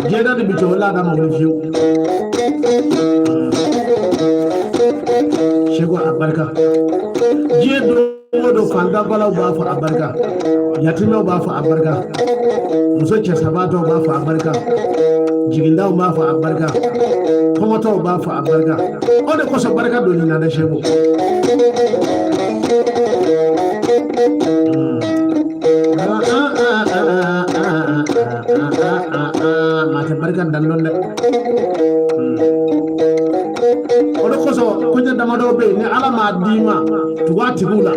Diɲɛ de bi cɛ o laada ma wuli fiyewu. Seko a barika. Diɲɛ don o don, fantanbalaw b'a fɔ a barika, yatimɛw b'a fɔ a barika, muso cɛsabaatɔw b'a fɔ a barika, jigindaw b'a fɔ a barika, kɔngɔtɔw b'a fɔ a barika. O de kosɔn barika don ɲin na dɛ, Seko. Maa tɛ barika dan dɔn dɛ. O de kosɔn koɲɛ damadɔ bɛ yen, ni Ala m'a d'i ma, tugu a tigiw la.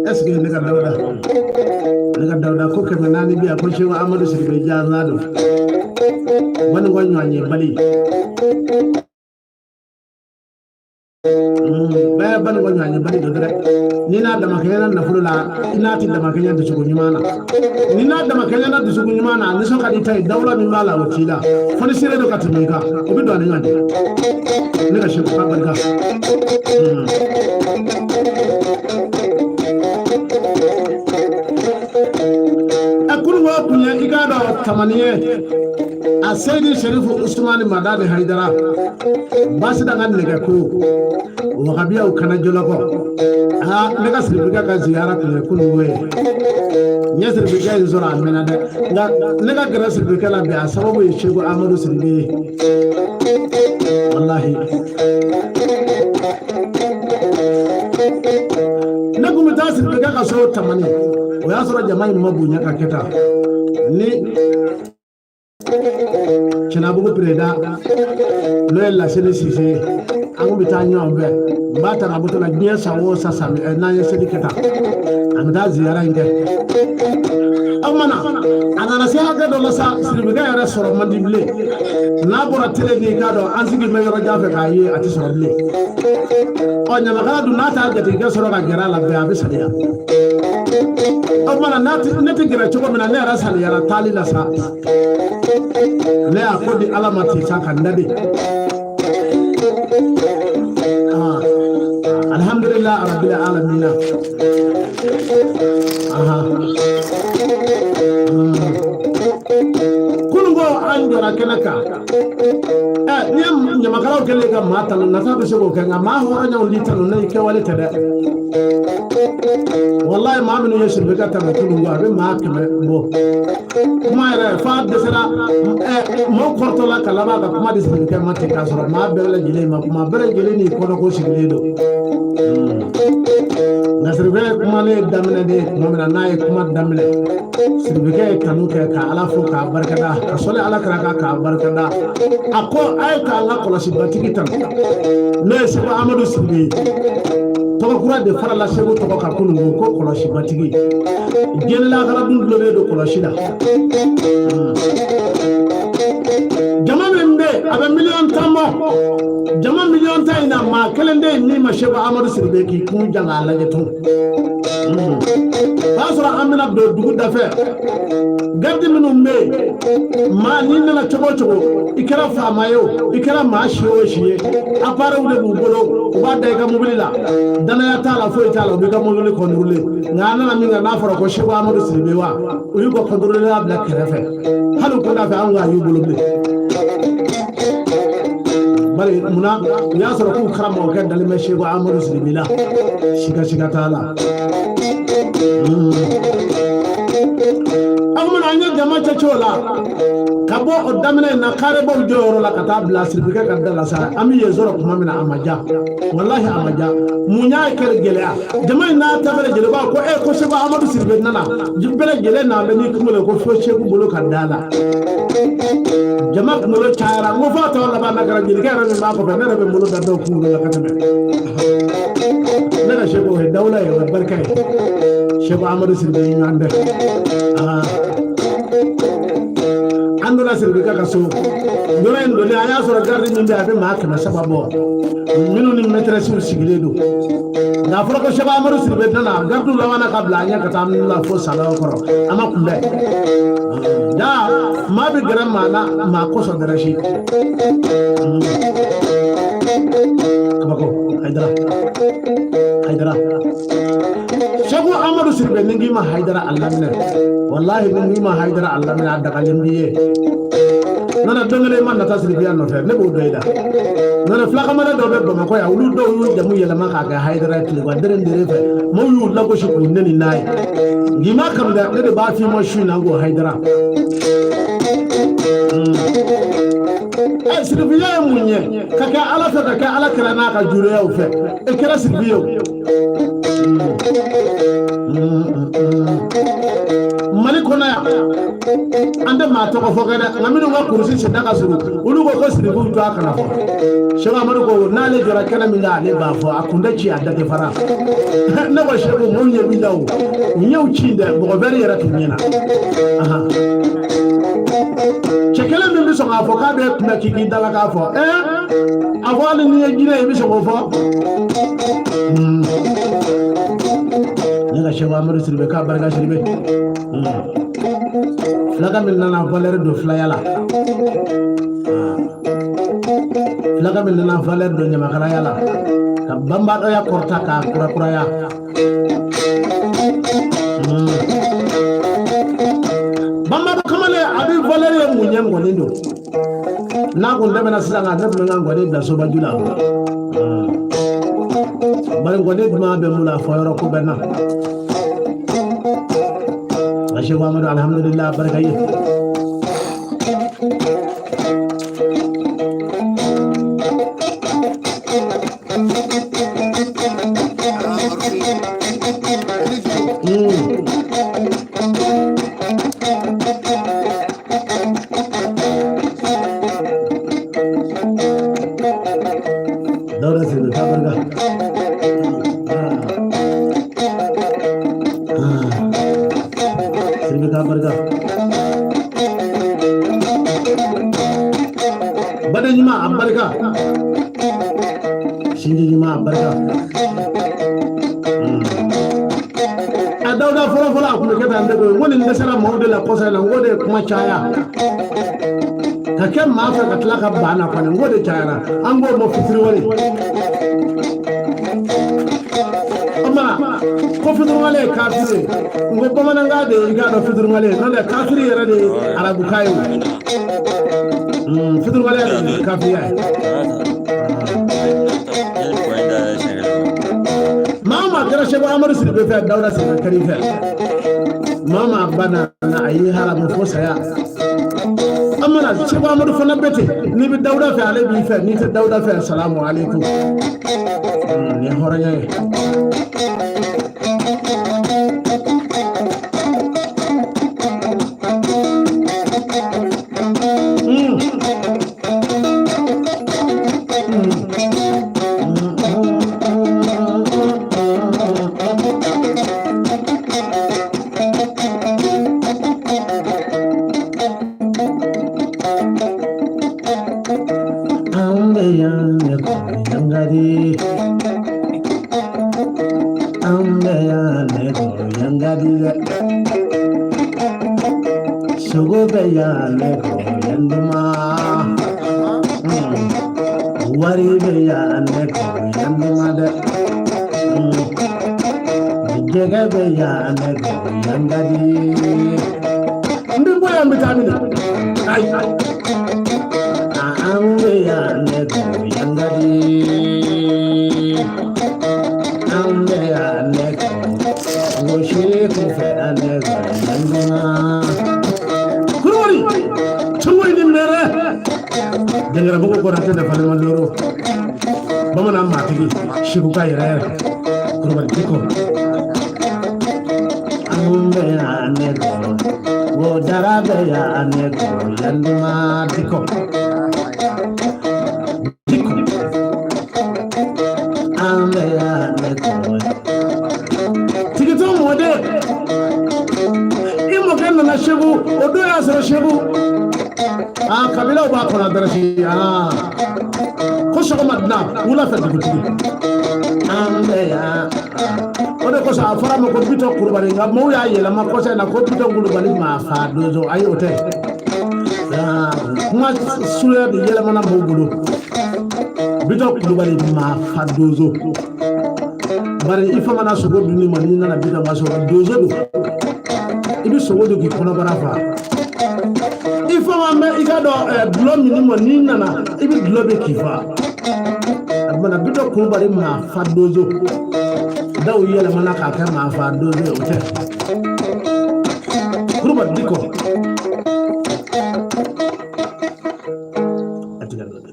Est ce que ne ka Dawuda, ne ka Dawuda ko 400 bi yan ko Seko Amadu Sidibe jansa don Banikɔ ɲɔgɔn ye bali bɛɛ Banikɔ ɲɔgɔn ye bali don dɛ. N'i n'a damakɛɲɛna nafolo la, i n'a ti damakɛɲɛ dusukun ɲuman na. N'i n'a damakɛɲɛna dusukun ɲuman na, a nisɔn ka di ta ye. Dawula min b'a la, o t'i la. Fo ni seere don ka tɛmɛ i kan, o bɛ don a ni ɲɔgɔn cɛ. Ne ka Seko ka barika. Ɛ kununko kun ye, i k'a dɔn tamani ye a Seyidi Serifu Usumani Madani Hayidara basida ka nɛgɛ ko wagabiyaw kana jɔlɔkɔ. Aa, ne ka siribikɛ ka ziyara tun ye kununko ye. N ye siribikɛ in sɔrɔ a mɛnna dɛ, nka ne ka gɛrɛ siribikɛ la bi, a sababu ye Seko Amadu Sidibe ye. Walahi, ne kun bɛ taa siribikɛ ka so Tamani, o y'a sɔrɔ jama in ma bonya ka kɛ tan ni Cɛnabugu pereda, n'o ye Lasini Sise ye. An kun bɛ taa ɲɔgɔn fɛ. N b'a ta ka bɔ la diɲɛ san o san, san n'an ye seli kɛ tan, an bɛ taa ziyara in kɛ. O tuma na, a nana se hakɛ dɔ la sa, siribikɛ yɛrɛ sɔrɔ man di bilen. N'a bɔra tele ni k'a dɔn an sigi bɛ yɔrɔ jan fɛ k'a ye, a tɛ sɔrɔ bilen. Ɔ ɲamakala dun, n'a t'a jatigikɛ sɔrɔ ka gɛrɛ a la bɛɛ, a bɛ saliya. O tuma na, ne tɛ gɛrɛ cogo min na, ne yɛrɛ saliyara taali la sa. Ne y'a ko di Ala ma ten sa ka n da de. Alhamdulillah rabbil alamina. Aha, kunun ko an jɔra kɛnɛ kan. Ɛ n'i ye ɲamakalaw kɛlen ka maa tanu, nata bɛ se k'o kɛ, nka maa hɔrɔnyaw ni tanu ne kɛwale tɛ dɛ. Walayi, maa minnu ye siribika tanu kunun ko, a bɛ maa 100 bɔ. Kuma yɛrɛ f'a dɛsɛra. Ɛ maaw kɔrɔtɔla ka laban ka kuma di siribikɛ ma ten, k'a sɔrɔ maa bɛɛ lajɛlen ma kuma, bɛɛ lajɛlen n'i kɔnɔko sigilen don. Nka siribikɛ ye kumalen daminɛ de tuma min na, n'a ye kuma daminɛ, siribikɛ ye tanu kɛ ka Ala fo k'a barikada, ka sɔli Ala kira kan k'a barikada. A ko a ye k'an ka kɔlɔsibatigi tanu, n'o ye Seko Amadu Sidibe ye. Tɔgɔ kura de farala Seko tɔgɔ kan kunun ko kɔlɔsibatigi. Diɲɛ lahara dun dulonnen don kɔlɔsi la. Jama min bɛ a bɛ 10 miliyɔn bɔ, jama 10 miliyɔn in na, maa kelen de ye min ma Seko Amadu Sidibe k'i kun jan k'a lajɛ tun. O y'a sɔrɔ an bɛna don dugu dafɛ. Garidi minnu bɛ yen, maa n'i nana cogo o cogo, i kɛra faama ye o, i kɛra maa si o si ye, appareil de b'u bolo, u b'a da i ka mobili la. Danaya t'a la, foyi t'a la, u b'i ka mobili contrôler. Nka an nana min kɛ, n'a fɔra ko Seko Amadu Sidibe wa, u y'u ka contrôler bila kɛrɛfɛ. Hali u kun fɛ, an ko a y'u bolo bilen. Bari munna? U y'a sɔrɔ k'u karamɔgɔkɛ dalen bɛ Seko Amadu Sidibe la, siga siga t'a la. An mana an ye jama cɛcogo la ka bɔ o daminɛ in na, karebaw jɔyɔrɔ la ka taa bila siribikɛ ka da la sa, an bɛ yen sɔrɔ tuma min na, a ma ja. Walahi, a ma ja. Mun y'a kɛ gɛlɛya? Jama in n'a ta bɛɛ lajɛlen b'a ko e ko Seko Amadu Sidibe nana, bɛɛ lajɛlen n'a bɛ n'i kunkolo ko fo Seko bolo ka da la. Jama kunkolo cayara, n ko f'a tɔ laban na kɛra jelikɛ yɛrɛ min b'a kɔfɛ, ne yɛrɛ bɛ n bolo da dɔw kunkolo la ka tɛmɛ. Ne ka Seko, o ye dawula ye, o ye barika ye. Seko Amadu Sidibe ye ɲɔgɔn tɛ. An donna Siribika ka so yɔrɔ in donnen, an y'a sɔrɔ garidi min bɛ yen, a bɛ maa 300 bɔ, minnu ni mɛtɛrɛsiw sigilen don. Nka a fɔra ko Seko Amadu Sidibe nana, garidiw labanna ka bila an ɲɛ ka taa minnu la fo salon kɔrɔ. An ma kunbɛn ja. Maa bɛ gɛrɛ maa na, maa kosɔn dɛrɛ si kabako. Hayidara, Hayidara, Seko Amadu Sidibe. Sidibe, ni k'i ma Hayidara a laminɛ, walahi ni k'i ma Hayidara a laminɛ, a dagalen b'i ye. N'o tɛ don kelen i ma nata sirifiya nɔfɛ, ne b'o dɔn i la. N'o tɛ filakamalen dɔ bɛ Bamakɔ yan, olu dɔw y'u jamu yɛlɛma k'a kɛ Hayidara ye tilegan dere dere fɛ, maaw y'u lagosi k'u neni n'a ye. Nk'i ma kanu dɛ, ne de b'a f'i ma su in na ko Hayidara. Ɛ, sirifiya ye mun ye? Ka kɛ Ala fɛ, ka kɛ Ala kira n'a ka jureyaw fɛ, e kɛra sirifi ye o. Mali kɔnɔ yan, an tɛ maa tɔgɔ fɔ kɛ dɛ, nka minnu ka kurusi senda ka surun, olu ko ko sirifiw to a kana fɔ. Sɛku Amadu ko n'ale jɔra kɛnɛ min kan, ale b'a fɔ, a kun tɛ ci, a da tɛ fara. Ne ko Sɛku, maaw ɲɛ b'i la o, u ɲɛw ci dɛ, mɔgɔ bɛri yɛrɛ t'u ɲɛ na. Cɛ kelen min bɛ sɔn k'a fɔ k'a bɛ kunbɛ k'i k'i dala k'a fɔ, ɛɛ, a fɔ hali n'i ye jinɛ ye, i bɛ sɔn k'o fɔ. Ne ka Sɛku Amadu Sidibe k'a barika Sidibe. Fulaka min nana valeur don filaya la, fulaka min nana valeur don ɲamakalaya la, ka banbadɔya kɔrɔta k'a kurakuraya. Banbadɔ kamalen, a bɛ valeur ye mun ye? Ngɔni don. N'a kun tɛmɛna sisan kan, ne tun bɛ n ka ngɔni bila sobaju la, bari ngɔni duman bɛ n bolo, a fɔ yɔrɔ ko bɛ n na. Nka Sɛku Amadu, alihamudulila, barika ye. Dawuda Sidibe k'a barika. Sidibe k'a barika. Baden ɲuman, a barika. Sinji ɲuman, a barika. A Dawuda, fɔlɔ fɔlɔ a tun bɛ kɛ tan, ne ko n ko nin dɛsɛra maaw de la kɔsa in na, n ko de ye kuma caya ka kɛ maa fɛ ka tila ka ban na kɔni, n ko de cayara, an k'o ma fitiriwale. O ma ko fitiriwale ye kafiri ye, n ko bamanankan de ye, i k'a dɔn fitiriwale ye, n'o tɛ kafiri yɛrɛ de ye arabukan ye o. Fitiriwale yɛrɛ de ye kafiriya ye. Maa o maa kɛra Sɛku Amadu Sidibe fɛ, Dawuda Sidibe kɛr'i fɛ. Maa o maa banna a y'i haramu fo saya. An mana Sɛku Amadu fana bɛ ten, n'i bɛ Dawuda fɛ, ale b'i fɛ, n'i tɛ Dawuda fɛ, salamu aleykum. Nin ye hɔrɔnya ye. An bɛ yan ne ko yan ka di. An bɛ yan ne ko yan ka di dɛ. Sogo bɛ yan ne ko yan duman. Wari bɛ yan ne ko yan duman dɛ. Jɛgɛ bɛ yan ne ko yan ka di. N bɛ bɔ yan, n bɛ taa min na? Ayi. An bɛ yan ne ko yan ka di. An bɛ yan ne ko gosi kunfɛ ne ko yan duman. Kulubali, cogo ni mɛrɛ. Dɛnkɛrɛbugu kɔnɔ tɛ nafa ma loro. Bamanan maatigi, Segu ka yɛrɛ yɛrɛ. Kulubali Diko. An bɛ yan ne ko, wo dara bɛ yan ne ko yan duman Diko. Diko. An bɛ yan ne ko. Tigitɔ mɔden. I mɔkɛ nana Segu, o don y'a sɔrɔ Segu. Aa, kabilaw b'a kɔnɔ darasi. Aa, ko sɔgɔma dunan, wula fɛ dugutigi. An bɛ yan. O de kosɔn a fɔra ma ko Bitɔn Kulubali, nka maaw y'a yɛlɛma kɔsa in na ko Bitɔn Kulubali maa fa donso. Ayi, o tɛ. Kuma surunya de yɛlɛmana maaw bolo. Bitɔn Kulubali maa fa donso. Bari i famana sogo dunni ma, n'i nana Bitɔn ka so, donso don, i bɛ sogo dun k'i kɔnɔbara fa. I fama bɛ i ka dɔn dulɔ minni ma, n'i nana i bɛ dulɔ min k'i fa. A tuma Bitɔn Kulubali maa fa donso daw yɛlɛmana k'a kɛ maa fa donso ye, o tɛ Kulubali Dikɔ. A tigɛ dɔ dɛ.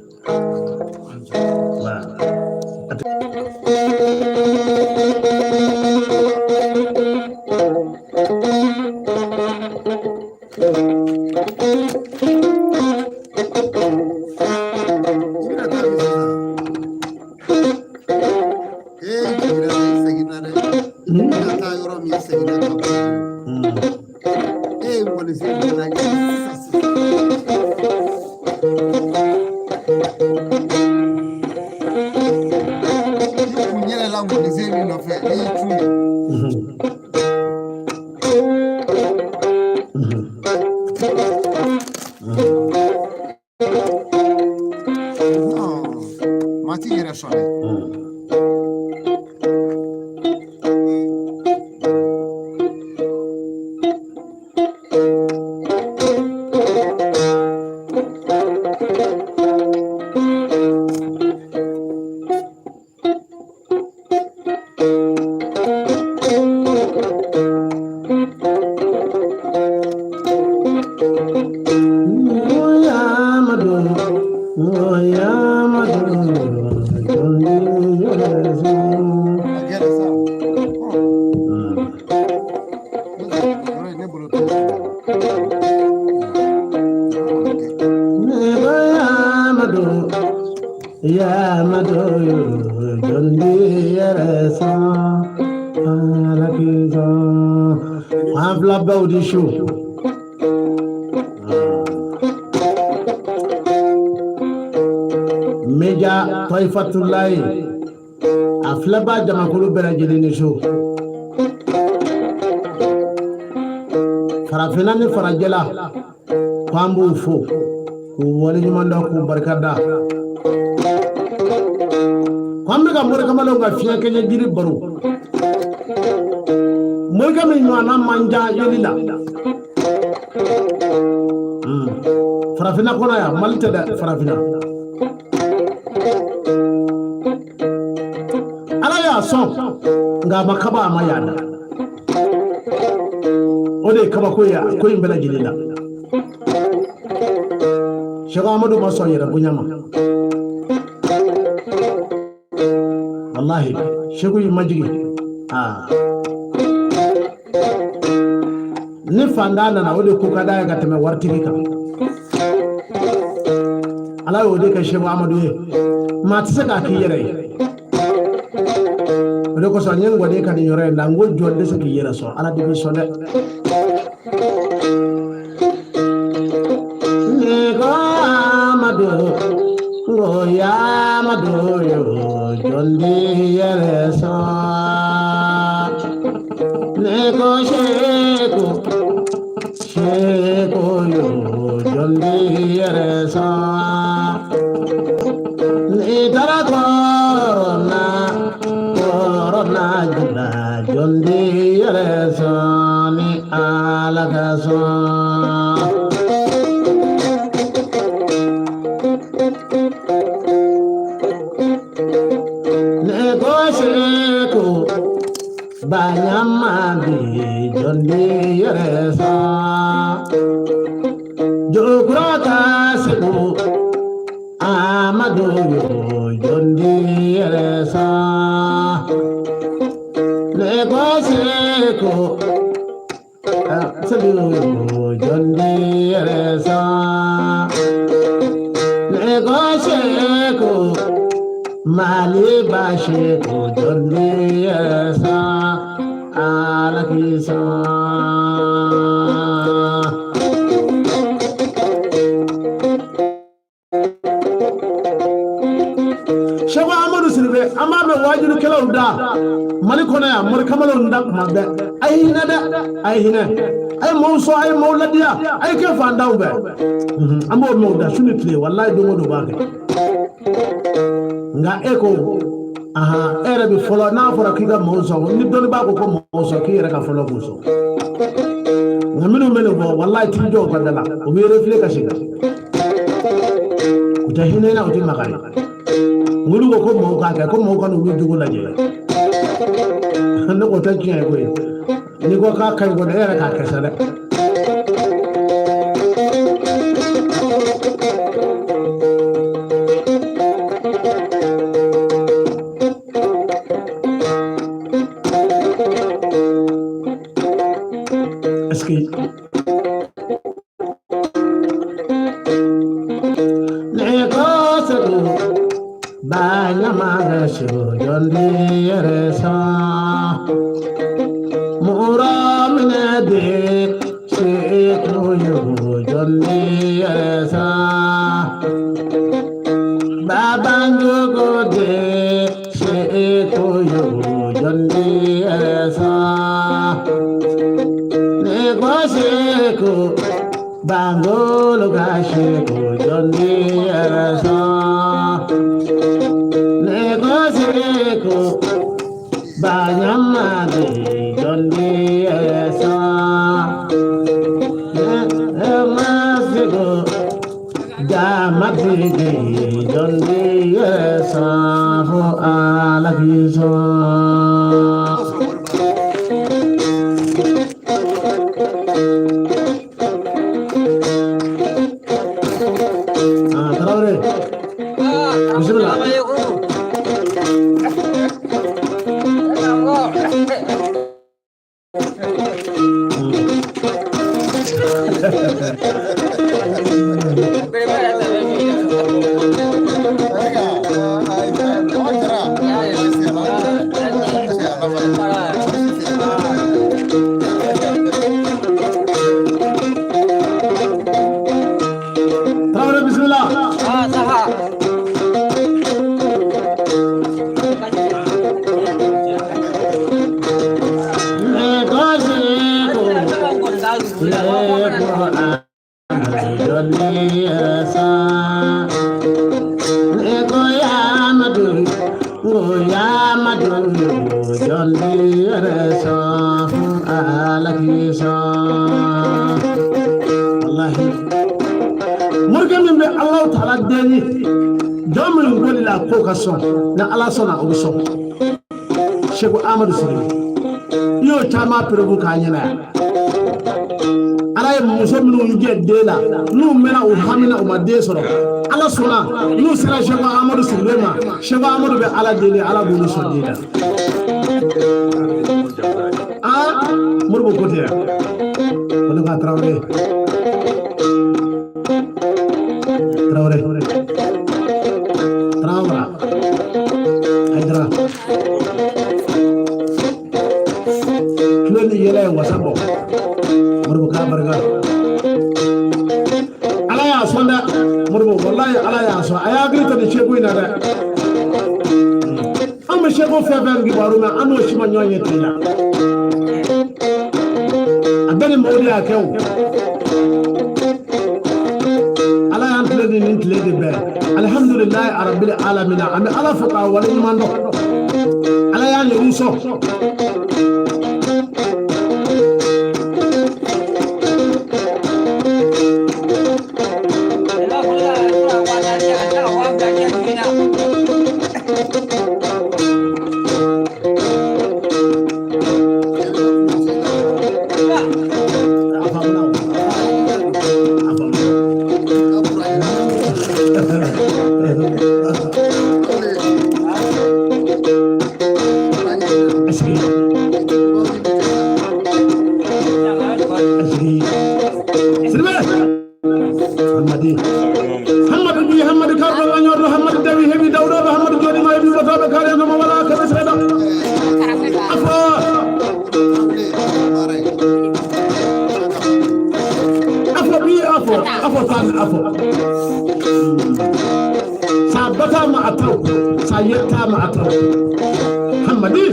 Voilà. I bɛna taa min sisan? Ee, i jiginna dɛ, i seginna dɛ. I bɛna taa yɔrɔ min, i seginna ka bɔ. E ye mɔnisen dɔ lajɛ sisan sisan. I kun yɛlɛla mɔnisen min nɔfɛ, e y'i cun de. Non, maa t'i yɛrɛ sɔn dɛ. A gɛrɛ sa. Yɔrɔ in ne bolo t'o la. An fila bɛɛ di su. Meja Tɔyifatulayi, a filɛbaa jamakulu bɛɛ lajɛlen ni su. Farafinna ni farajɛla, ko an b'u fo k'u waleɲuman dɔn, k'u barika da. Ko an bɛ ka mori kamalenw ka fiɲɛ kɛɲɛ jiri baro, morikɛ min ɲɔgɔnna man ca yeli la farafinna kɔnɔ yan. Mali tɛ dɛ, farafinna. Ala y'a sɔn, nka a ma kaba, a ma yaada. O de ye kabako ye a ko in bɛɛ lajɛlen la. Sɛku Amadu ma sɔn yɛrɛ bonya ma. Walahi, Sɛku y'i majigin. Aa, ni fantan nana, o de ko ka d'a ye ka tɛmɛ waritigi kan. Ala y'o de kɛ Sɛku Amadu ye, maa tɛ se k'a k'i yɛrɛ ye. O de kosɔn n ye n gɔni ka nin yɔrɔ in la, n ko jɔn tɛ se k'i yɛrɛ sɔn, Ala de b'i sɔn dɛ. Ne ko Amadu, n ko Yamadu yo, jɔn t'i yɛrɛ sɔn. Ne ko Seku, Seku yo, jɔn t'i yɛrɛ sɔn. N'i taara kɔrɔna, kɔrɔna jula, jɔn t'i yɛrɛ sɔn ni Ala ka sɔn. Ne ko Seku Baɲama bi, jɔn t'i yɛrɛ sɔn. Jokura ka Seku Amadu yo, jɔn t'i yɛrɛ sɔn. Ne ko Seku Seku yo, jɔn t'i yɛrɛ sɔn. Ne ko Seku Mali ba Seku, jɔn t'i yɛrɛ sɔn. Ala k'i sɔn. Sɛku Amadu Sidibe, an b'a mɛn wajulikɛlaw da Mali kɔnɔ yan, mori kamalenw da kuma bɛɛ: a ye hinɛ dɛ, a ye hinɛ, a ye maaw sɔn, a ye maaw ladiya, a ye kɛ fantanw bɛɛ. An b'o mɛn u da su ni tile, walayi, don o don b'a kɛ. Nka e ko Ahan, e yɛrɛ bɛ fɔlɔ n'a fɔra k'i ka maaw sɔn, ni dɔnnibaa ko ko maaw sɔn, k'i yɛrɛ ka fɔlɔ k'u sɔn. Nka minnu bɛ nin fɔ, walayi t'i jɔ u ka da la, u b'i refile ka segin. U tɛ hinɛ i la, u tɛ makari. Olu ko ko maaw k'a kɛ, ko maaw ka n'olu jogo lajɛ. Ne ko tɛ tiɲɛ ye koyi. N'i ko k'a ka ɲi kɔni, e yɛrɛ k'a kɛ sa dɛ. Est-ce que ne ko segu ba ɲama segu jɔndi yɛrɛ san mura minɛ de se ko jɔndi yɛrɛ san babanjogo de se ko jɔndi yɛrɛ san ne ko seko bangolo ka seko jɔndi yɛrɛ san ne ko seko banyama de jɔndi yɛrɛ san ne ma seko jamatigi jɔndi yɛrɛ san fo ala k'i sɔn. Ah, Traoré, bisimila. Traoré, bisimila. Ne ko seko seko jɔndi yɛrɛ san ne ko yamadu ko yamadu jɔndi yɛrɛ san fo ala k'i sɔn. Walahi, morikɛ min bɛ Alahu taala deli, jɔn minnu ko la k'o ka sɔn, ni Ala sɔnna o bɛ sɔn. Seko Amadu Sidibe, i y'o caman perewu k'a ɲɛna yan. Ala ye muso minnu jɛ den la, n'u mɛnna u hamina u ma den sɔrɔ, Ala sɔnna n'u sera Seko Amadu Sidibe ma, Seko Amadu bɛ Ala deli, Ala b'olu sɔn den la. Aa, Moribo ko tɛ yan ko ne ka Tarawele, Tarawele, Tarawele, Hayidara, tulo ni yɛlɛ ye wasa bɔ. Moribo k'a barika, Ala y'a sɔn dɛ. Moribo, walayi Ala y'a sɔn. A y'a hakili to nin seko in na dɛ. An bɛ seko fɛn fɛn kibaru mɛn, an n'o si ma ɲɔgɔn ye tile la. A bɛɛ ni mɔgɔw de y'a kɛ o. Ala y'an tile ni nin tile de bɛɛ. Alihamudulilayi arabili alamina, an bɛ Ala fo k'a wale ɲuman dɔn. Ala y'an yɛrɛ sɔn. A faamuna o, a faamuna. Est-ce que est-ce que Sidibe Hamadi Hamadu ɓi Hamadu karɗo gañorɗo Hamadu dawi heeɓi dawɗoɓe Hamadu jooɗima heeɓi wotoɓe karenoma wala kaɓe seeɗa afo afo ɓi afo afo tan afo sa batama a taw sa yettama a taw Hammadi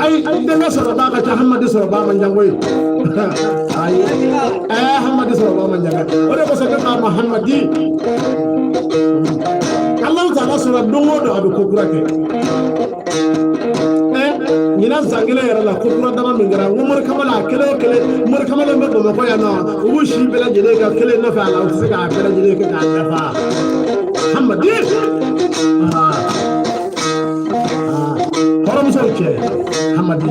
ay denkɛ sɔrɔ b'a ka ca Hammadi sɔrɔ b'a man jan koyi. Ayi, Hammadi sɔrɔ b'a man jan dɛ. O de kosɔn ne k'a ma Hammadi. Alahu taala Ala sɔnna, don o don a bɛ ko kura kɛ. Ɲinan san kelen yɛrɛ la, ko kura dama min kɛra, n ko mori kamalen a kelen o kelen, mori kamalen bɛ Bamakɔ yan nɔ, u b'u si bɛɛ lajɛlen kɛ kelen nɔfɛ a la, u tɛ se k'a bɛɛ lajɛlen kɛ k'a dafa. Hamadi, hɔrɔnmusow cɛ, Hamadi,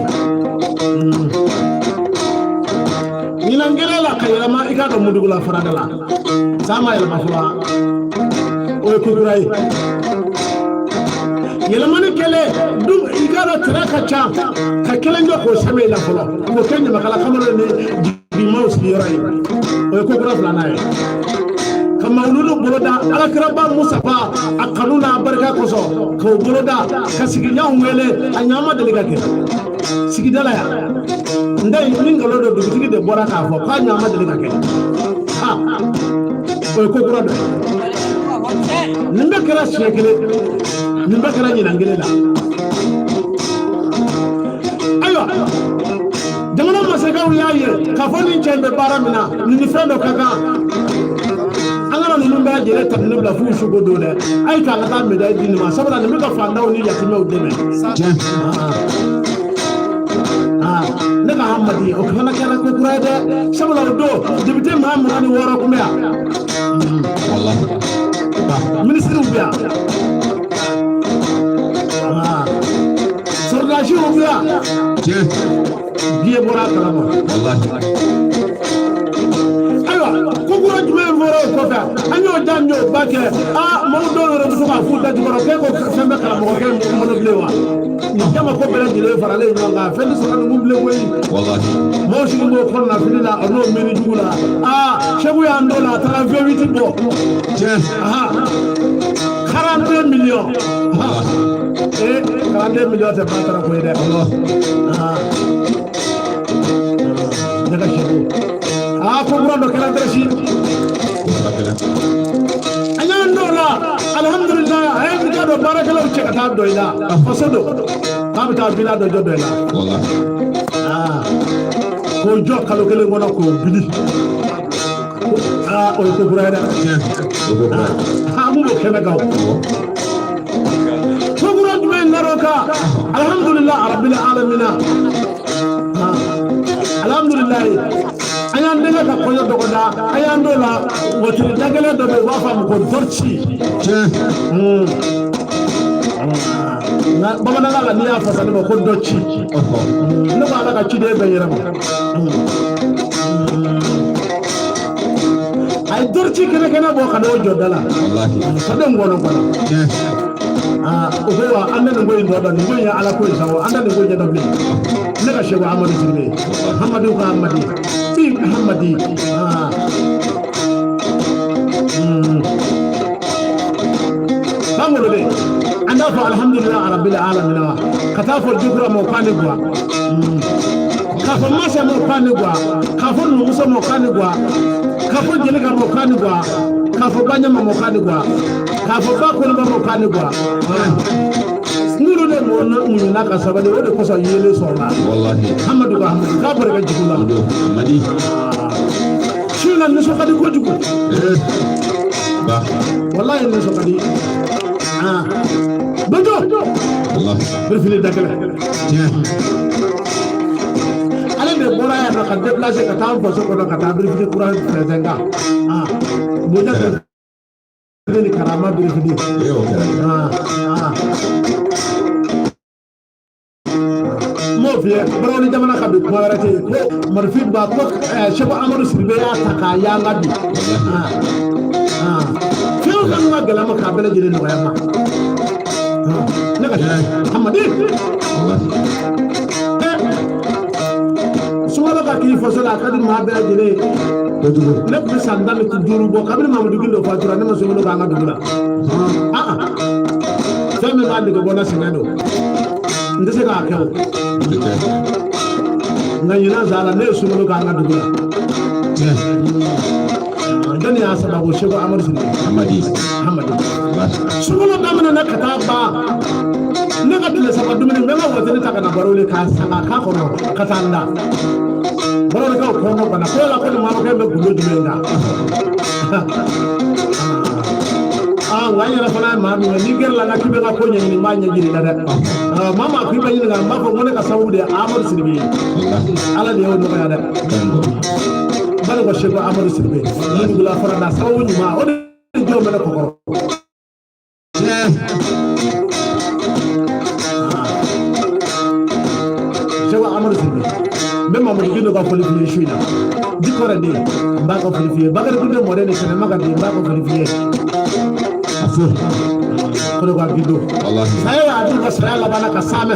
ɲinan kelen la ka yɛlɛma i k'a dɔn Mudugula farada la, san ma yɛlɛma fɔlɔ, o ye ko kura ye. Yɛlɛmani kɛlen dun, i k'a dɔn tɛrɛ ka ca, ka kelen jɔ k'o sɛmɛ i la fɔlɔ, k'o kɛ ɲamakala kamalen ni jigimaw sigiyɔrɔ ye, o ye ko kura filanan ye. Ka mawuludu boloda alakiraba Musafa a kanu n'a barika kosɔn, k'o boloda ka sigiɲɔgɔnw wele, a ɲɔgɔn ma deli ka kɛ sigida la yan. N tɛ ni nkalon don, dugutigi de bɔra k'a fɔ k'a ɲɔgɔn ma deli ka kɛ. Ha, o ye ko kura dɔ ye. Nin bɛɛ kɛra siɲɛ kelen, nin bɛɛ kɛra ɲinan kelen la. Ayiwa, jamana masakɛw y'a ye k'a fɔ nin cɛ in bɛ baara min na, nin ni fɛn dɔ ka kan. An kana ninnu bɛɛ lajɛlen ta ninnu bila f'u suko don dɛ, a ye to an ka taa médaille di nin ma, sabula nin bɛ ka fantanw ni yatimɛw dɛmɛ. Ne ka Hamadi, o fana kɛra ko kura ye dɛ, sabula o don député maa 26 tun bɛ yan, minisiriw bɛ yan, sɔrɔdasiw bɛ yan, diɲɛ bɔra a kalama. Ayiwa, ko kura jumɛn fɔra o kɔfɛ? An y'o ja, n y'o ba kɛ. Aa, maaw dɔw yɛrɛ bɛ to k'a f'u da jukɔrɔ k'e ko fɛn bɛ karamɔgɔkɛ in bolo bilen wa? Nin jama ko bɛɛ lajɛlen faralen ɲɔgɔn kan, fɛn tɛ sɔrɔ ninnu bilen koyi. Maaw sigi b'o kɔnɔna fili la, o n'o miiri jugu la. Aa, Segu y'an dɔ la, a taara V8 bɔ, 42 millions. Ee, 42 millions tɛ ba taara koyi dɛ. Ne ka Segu, aa, ko kura dɔ kɛra dɛrɛsi. An y'an dɔw la, alihamudulilayi, a ye i k'a dɔn baarakɛlaw cɛ ka taa dɔ i la, faso don k'a bɛ taa villa dɔ jɔ dɔ i la, k'o jɔ kalo kelen kɔnɔ k'o bili. Aa, o ye ko kura ye dɛ. An b'o kɛnɛ kan. O ko kura jumɛn nar'o kan? Alihamudulilayi rabbil alamina, alhamdulilayi, an y'an denkɛ ka kɔɲɔ dɔgɔda. An y'an d'o la, wɔtiri da gɛlɛn dɔ bɛ yen, u b'a fɔ a ma ko dɔrci. Nka bamanankan la, n'i y'a fasa ne ma ko dɔ ci, ne ko ala ka ciden bɛɛ yɛrɛ ma. A ye dɔrci kɛnɛ kɛnɛ bɔ ka n'o jɔ da la, faden kɔnɔ kɔnɔ. O ko wa, an tɛ nin ko in tɔ dɔn, nin ko in ye ala ko ye sa, wa an tɛ nin ko in ɲɛdɔn bilen. Ne ka Segu Amadu Sidibe, Hamadu ka Hamadi bi Hamadi. Bangolo de, an t'a fɔ alihamudulilayi rabbil alamina wa? Ka taa fɔ jukura ma k'a ni guwa, k'a fɔ masa ma k'a ni guwa, k'a fɔ numuso ma k'a ni guwa, k'a fɔ jelika ma k'a ni guwa, k'a fɔ baɲama ma k'a ni guwa, k'a fɔ ba kɔnɔba ma k'a ni guwa. N'olu de mɔgɔ muɲuna ka sabali, o de kosɔn yelen sɔrɔla. Hamadu ka Hamadu k'a barika jugu la. Su in na nisɔn ka di kojugu, walayi nisɔn ka di. Bajo birifini da gɛlɛn, ale de bɔra yan nɔ ka déplacer ka taa an faso kɔnɔ, ka taa birifini kura fɛnsɛn kan bonya ni karama birifini. N m'o f'i ye, barawuli jamana ka bi, kuma wɛrɛ tɛ yen ko marifin ba ko Sɛku Amadu Sidibe y'a ta k'a yanga bi. Fɛn o fɛn ka gɛlɛn ma, k'a bɛɛ lajɛlen nɔgɔya ma. Ne ka Hamadi, sunkalo ka k'i faso la, a ka di maa bɛɛ lajɛlen ye. Ne tun bɛ san 15 bɔ kabini Mamadu Gindo fatura, ne ma sunkalo k'an ka dugu la. Fɛn min b'a nege bɔ n na, sɛgɛn don, n tɛ se k'a kɛ o. Nka ɲinan san la, ne ye sunkalo k'an ka dugu la. Jɔnni y'a sababu? Seko Amadu Sidibe Hamadi. Hamadi. Sunkalo daminɛna ka taa ban, ne ka tile saba dumuni, n bɛ n ka watiri ta ka na Barawuli k'a san k'a k'a kɔnɔ ka taa n da. Barawulikaw kɔngɔ banna ko yala ko nin marakɛ bɛ gundo jumɛn kan? Aa, nka Nka n yɛrɛ fana ye maa min ye, n'i gɛrɛla n na k'i bɛ n ka ko ɲɛɲini, n b'a ɲɛ jira i la dɛ. Maa maa k'i bɛ ɲininka, n b'a fɔ ko ne ka sababu de ye Amadu Sidibe ye. Ala de y'o nɔgɔya dɛ. Banikɔ Seko Amadu Sidibe ni dugula fara da sababu ɲuman, o de jɔn bɛ ne kɔkɔrɔ. Seko Amadu Sidibe, n bɛ Mamadu Gindo ka foli f'i ye su in na. Dikɔrɛ den, n b'a ka foli f'i ye. Bakari Kunde mɔden ni Sɛnɛma ka den, n b'a ka foli f'i ye. A fo. Ko ne ka Gindo. Wallahi. Saya y'a dun ka saya labanna ka saamɛ.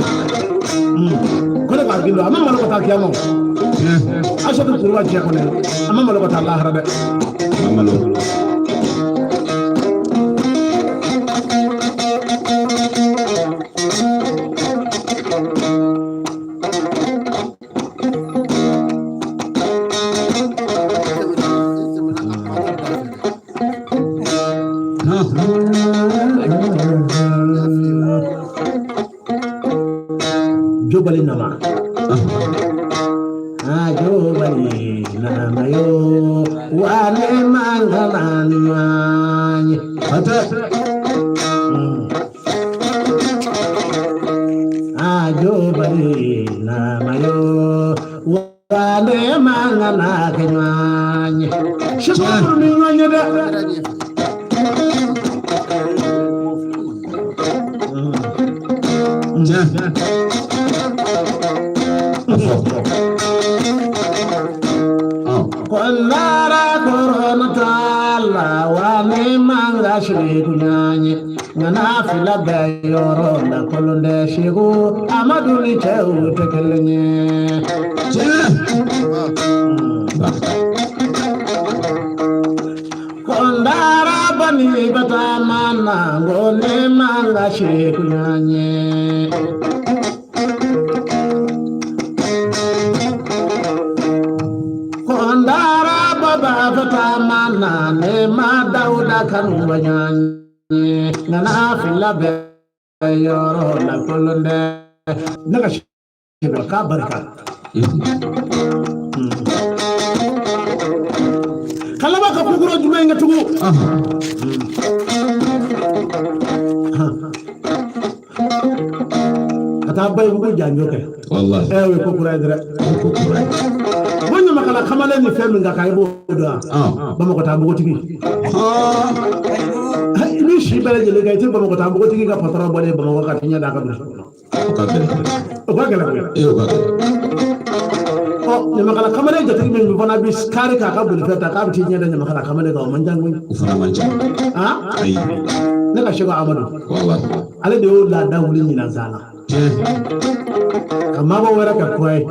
Ko ne ka Gindo, a ma malo ka taa kiyama o. Asatu Kuruba jɛ kɔnɔ, a ma malo ka taa lahara dɛ. Mamalo. Tɛmɛna ka kuma ta ba fɛ dɛ. Jobali nama. Ah, jobali nama yo. Wane mangana ni. Hata. Ah, jobali nama yo. Wane mangana kenyanye. Shukuru ni nyanye de. Kɛra ɲɛfɛ. Tiɲɛ. A fɔ. Kɔnara kɔrɔnatala wa ne manga seku ɲaɲe ŋana fila bɛ yɔrɔ la kolon tɛ Seku Amadu ni cɛw tɛ kelen ye. Tiɲɛ. Kɔndara bani batama na ko ne manga seku ɲaɲe. Kɔndara baba batama na ne ma Dawuda kanu ba ɲaɲe ŋana fila bɛ yɔrɔ la kolon tɛ. Ne ka Seku k'a barika. Ka laban ka kukura jumɛn kɛ tugun? Ka taa Bayibugu janjo kɛ. Wallahi. Ɛ, o ye ko kura ye dɛ. Ko kura ye. Ko ɲamakala kamalen ni fɛn min ka kan, i b'o dɔn wa? Bamakɔ taa npogotigi. I b'i si bɛɛ lajɛlen kɛ, i tɛ Bamakɔ taa npogotigi ka patɔrɔn bɔlen Bamakɔ ka t'i ɲɛ d'a ka burusi kɔnɔ. O ka gɛlɛn. O ka gɛlɛn koyi. E, o ka gɛlɛn. Ɔ, ɲamakala kamalen jatigi min fana bɛ kari k'a ka bolifɛn ta k'a bɛ t'i ɲɛ da ɲamakala kamalen kan, o man ca koyi. O fana man ca. Ayi. Ne ka Seko Amadu. Wallahi. Ale de y'o laada wuli ɲinan san na. Tiɲɛ. Ka maabɔ wɛrɛ kɛ kura ye.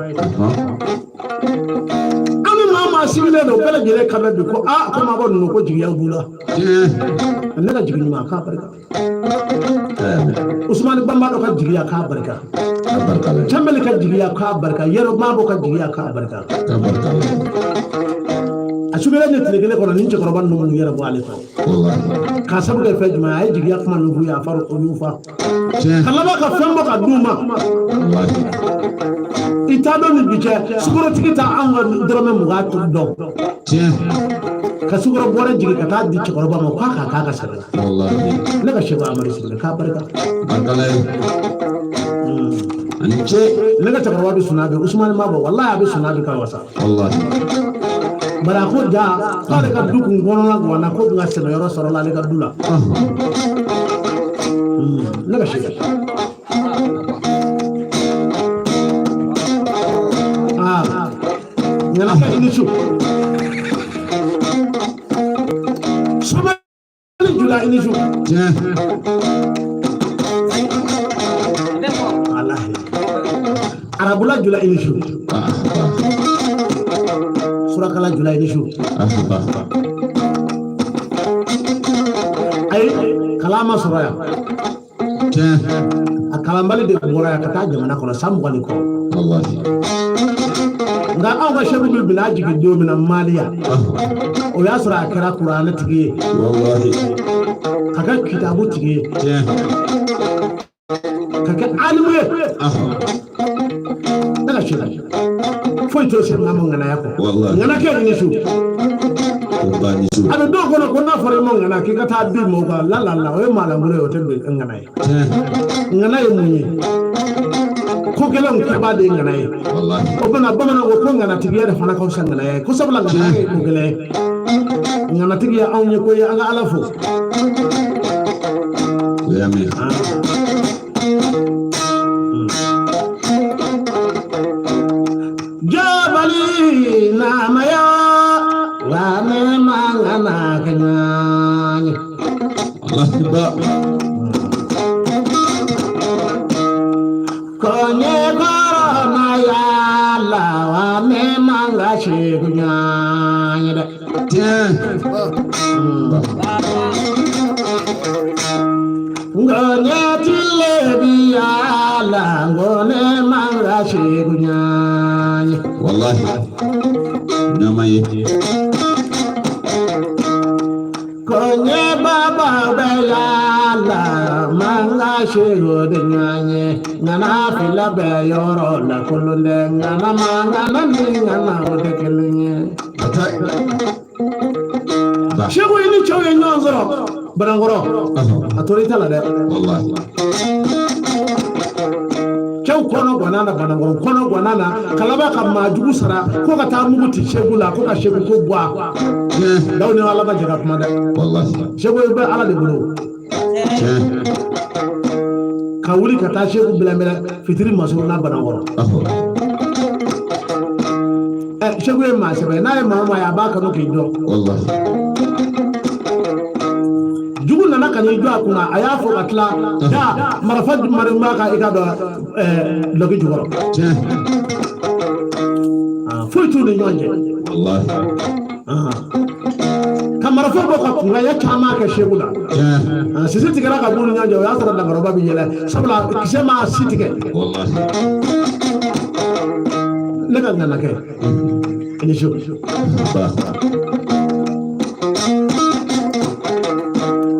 An ni maa maa sigilen don, bɛɛ lajɛlen kan bɛ bi ko aa, ko maabɔ ninnu ko jigiya b'u la. Tiɲɛ. Ne ka jigi ɲuman k'a barika. Usumani Banbadɔ ka jigiya k'a barika. Ka barika la. Canbɛli ka jigiya k'a barika. Yɛrɛ maabɔ ka jigiya k'a barika. Ka barika la. A sugelen ye tile kelen kɔnɔ, ni cɛkɔrɔba ninnu yɛrɛ bɔ ale kɔrɔ. Wallahi. K'a sabu kɛ fɛn jumɛn ye? A ye jigiya kuma min f'u ye, a fari o y'u fa. Tiɲɛ. Ka laban ka fɛn bɔ ka d'u ma. Wallahi. I t'a dɔn ni bi cɛ, sukorotigi t'a anw ka dɔrɔmɛ 20 dɔn. Tiɲɛ. Ka sukoro bɔrɛ jigin ka taa di cɛkɔrɔba ma k'a k'a k'a ka sɛbɛn la. Wallahi. Ne ka Seko Amadu Sidibe k'a barika. Barika la ye. Ani ce. Ne ka cɛkɔrɔba bɛ sunaa bi, Usumani Mabɔ, walahi a bɛ sunaa bi ka wasa. Wallahi. Bari a ko ja k'ale ka du kun kɔnɔna ganna ko kun ka sɛnɛyɔrɔ sɔrɔ la ale ka du la. Ne ka Seko. Aa, ɲɛna ka i ni su. Somali jula i ni su. Tiɲɛ. Walahi. Arabula jula i ni su. Surakala jula i ni su. Ayi, kalan ma sɔrɔ yan. Tiɲɛ. A kalanbali de bɔra yan ka taa jamana kɔnɔ san 20 ni kɔ. Wallahi. Nka anw ka sɛku bɛ bila jigin don min na Mali yan, o y'a sɔrɔ a kɛra kuranɛ tigi ye. Wallahi. Ka kɛ kitabu tigi ye. Tiɲɛ. Ka kɛ alimu ye. Ne ka sɛku foyi t'o se maa ma ŋanaya kɔ. Wallahi. Ŋana kɛ ni su. O ba. Ba ni su. A bɛ dɔw kɔnɔ ko n'a fɔra i ma ŋana k'i ka taa bin mɔgɔw kan la la la, o ye maalankolon ye, o tɛ ŋana ye. Tiɲɛ. Ŋana ye mun ye? Ko gɛlɛnw kɛbaa de ye ŋana ye. Wallahi. O bɛna bamananw ko ko ŋanatigiya de fana ka fisa ŋanaya ye ko sabula ŋanaya ye ko gɛlɛn ye, ŋanatigiya anw ye ko ye, an ka Ala fo. O y'a mɛn. Jabali namaya wa ne ma ŋana kɛ ɲaɲɛ. Wallahi ba. Kɔɲɛ kɔrɔ na yala wa ne ma ŋa segu ɲaɲɛ dɛ. Tiɲɛ. Ba. Ngone tile bi yala ngone ma ŋa segu ɲaɲɛ. Wallahi. Nama ye. Kɔɲɛ baba bɛ yala ma ŋa segu de ɲaɲɛ, ŋana fila bɛ yɔrɔ la kolon dɛ, ŋana ma ŋana ni ŋana o tɛ kelen ye. Ata. Ba. Segu i ni cɛw ye ɲɔgɔn sɔrɔ Banankɔrɔ. Ɔhɔ. A tora i ta la dɛ. Wallahi. Cɛw kɔnɔ ganna na Banankɔrɔ, kɔnɔ ganna na ka laban ka maa jugu sara ko ka taa mugu ci Segu la ko ka Segu ko bɔ a. Tiɲɛ. Daw ni Ala ma jɛ ka kuma dɛ. Wallahi. Segu i bɛ Ala de bolo. Tiɲɛ. Ka wuli ka taa Segu bila fitiri masurunna Banankɔrɔ. Ɔhɔ. Ɛ Segu ye maa sɛbɛ ye, n'a ye maa o maa ye a b'a kanu k'i dɔn. Wallahi. Jugu nana ka n'i jɔ a kunna, a y'a fɔ ka tila da marifa marifa ka i ka dɔn ɛɛ dulɔki jukɔrɔ. Tiɲɛ. Foyi t'u ni ɲɔgɔn cɛ. Wallahi. Ka marifa bɔ ka kungaya caman kɛ Segu la. Tiɲɛ. Sisi tigɛra ka b'u ni ɲɔgɔn cɛ, o y'a sɔrɔ dankɔrɔba bɛ yɛlɛ sabula kisɛ m'a si tigɛ. Wallahi. Ne ka ŋana kɛ i ni Segu. Ba.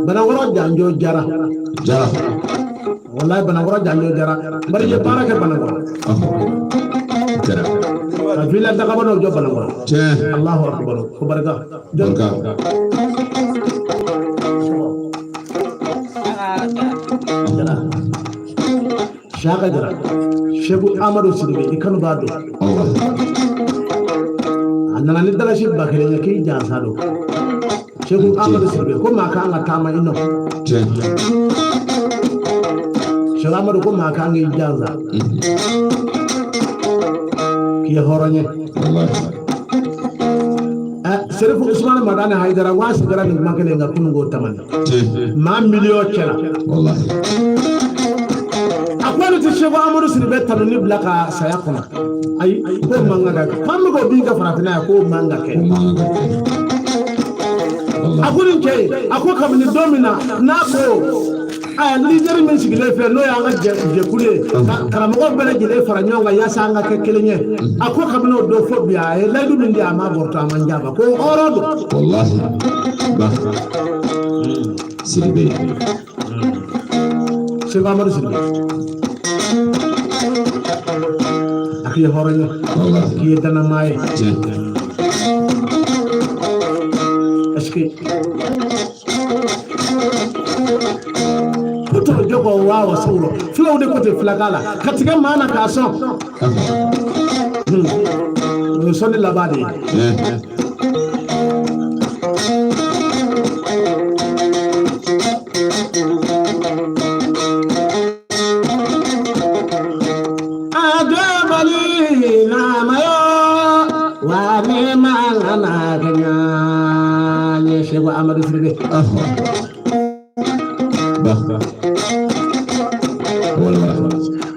Banankɔrɔ janjo jara. Jara. Walayi Banankɔrɔ janjo jara, bari i ye baara kɛ Banankɔrɔ. Ɔhɔ. Jara. Ka villa dagabanaw jɔ Banankɔrɔ. Tiɲɛ. Allahu akbar, ko barika. Barika. Jara. Saka Jara. Segu Amadu Sidibe i kanu b'a dɔn. Wallahi. A nana ni dalasi 1000 ye k'i jansa don. Segu Amadu Sidibe ko maa kan ka taama i nɔ. Tiɲɛ. Segu Amadu ko maa kan k'i jansa. K'i ye hɔrɔn ye. Wallahi. Ɛ Serifu Usumani Madani Hayidara waa sigira nin kuma kelen kan kunun k'o tamani. Tiɲɛ. Maa miliyɔn cɛla. Wallahi. A ko ale tɛ Segu Amadu Sidibe tanuni bila ka saya kɔnɔ. Ayi k'o man kan ka kɛ. K'an bɛ k'o bin kɛ farafinna yan k'o man kan ka kɛ. O man kan ka kɛ. A ko nin cɛ ye, a ko kabini don min na n'a ko aya leader min sigilen filɛ n'o y'an ka jɛkulu ye ka karamɔgɔ bɛɛ lajɛlen fara ɲɔgɔn kan yaasa an ka kɛ kelen ye, a ko kabini o don fo bi a ye layidu min di a ma bɔrɔtɔ a man janfa ko hɔrɔn don. Wallahi. Ba. Sidibe. Segu Amadu Sidibe a k'i ye hɔrɔn ye. Wallahi. K'i ye danamaa ye. Tiɲɛ. Est-ce que kutoro jɔgɔ waa wa sawuro filaw de ko tɛ filakan la ka tigɛ maa na k'a sɔn. Ɔhɔ. O ye sɔnni laban de ye. Tiɲɛ. Adabali namayo wa ne ma ŋana kɛ ɲaɲɛ Segu Amadu Sidibe. Ɔhɔ. Ba. Wala.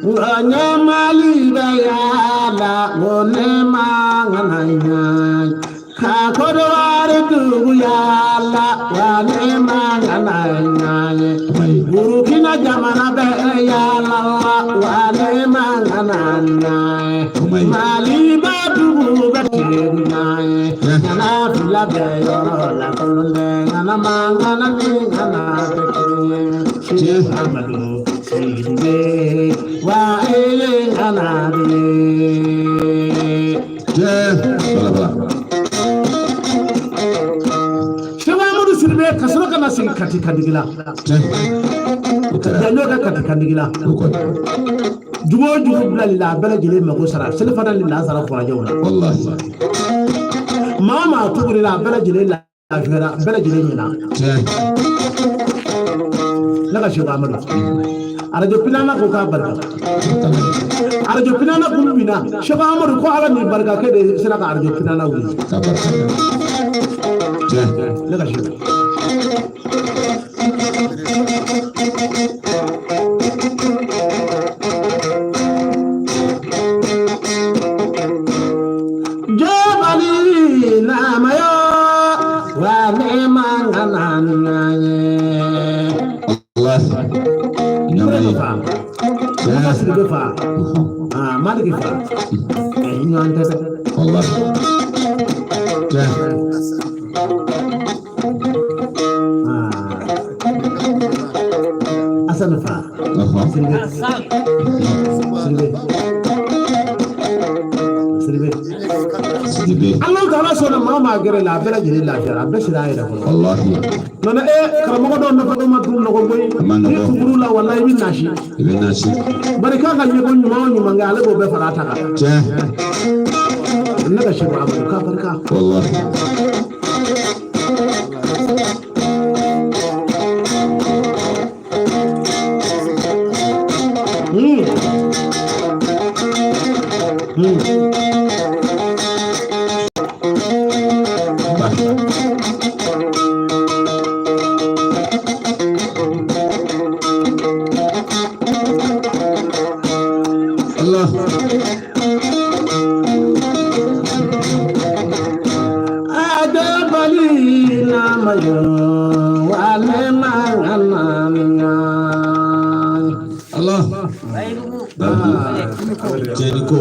Ŋɔɲɛ Mali bɛ yaala ŋo ne ma ŋana ɲaɲɛ ka Kodowari dugu yaala wa ne ma ŋana ɲaɲɛ. Burukina jamana bɛ yaala wa ne ma ŋana ɲaɲɛ. Mali bɛ dugu bɛ Segu ɲaɲɛ. Ŋana fila bɛ yɔrɔ la kolon dɛ, ŋana ma ŋana ni ŋana tɛ kelen ye. Segu Amadu Sidibe wa ele ŋana de. Tiɲɛ. Bala bala. Sidibe ka sɔrɔ ka na sigi Kati kandigila. Tiɲɛ. O kɛra. Janjo ka Kati kandigila. O kɔni. Jugu o jugu bilali la, a bɛɛ lajɛlen mago sara selifana ni lansara furajɛw la. Wallahi. Maa o maa tuguri la, a bɛɛ lajɛlen lafiyara, a bɛɛ lajɛlen ɲɛna. Tiɲɛ. Ne ka Seko Amadu, arajo pinana ko k'a barika. Tala. Arajo pinana kun binna, Seko Amadu ko Ala ni barika kɛ de sera ka arajo pinana wuli. K'a barika da. Tiɲɛ. Ne ka Seko. Jabali namaya wa nema nanaye. Wallahi. Ibrahima Nama ye. fa. Musa Tiɲɛ. Sidibe fa. Ɔhɔn. Ah, Maliki fa. Eh, ɲɔgɔn tɛ dɛ. Wallahi. Tiɲɛ. Ah, Asani fa. Ɔhɔn. Sidibe. Sidibe. Sidibe. Sidibe. Ala ta'ala sɔnna maa o maa gɛrɛ la, a bɛɛ lajɛlen lafiyara, a bɛɛ sira a yɛrɛ kɔnɔ. Wallahi. Nɔnɔ karamɔgɔ dɔw nafa dɔw ma dun nɔgɔ koyi. A ma N'i nɔgɔ. tugur'u la, walahi i bɛ nasi. I bɛ nasi. Bari k'a ka ɲɛko ɲuman o ɲuman kɛ, ale b'o bɛɛ fara a ta kan. Tiɲɛ. Ne ka Seko Amadu k'a barika. Wallahi. Ba. Allah. Adabali namayo wale manganaminya. Allah. Babu. Tiɲɛ ni ko.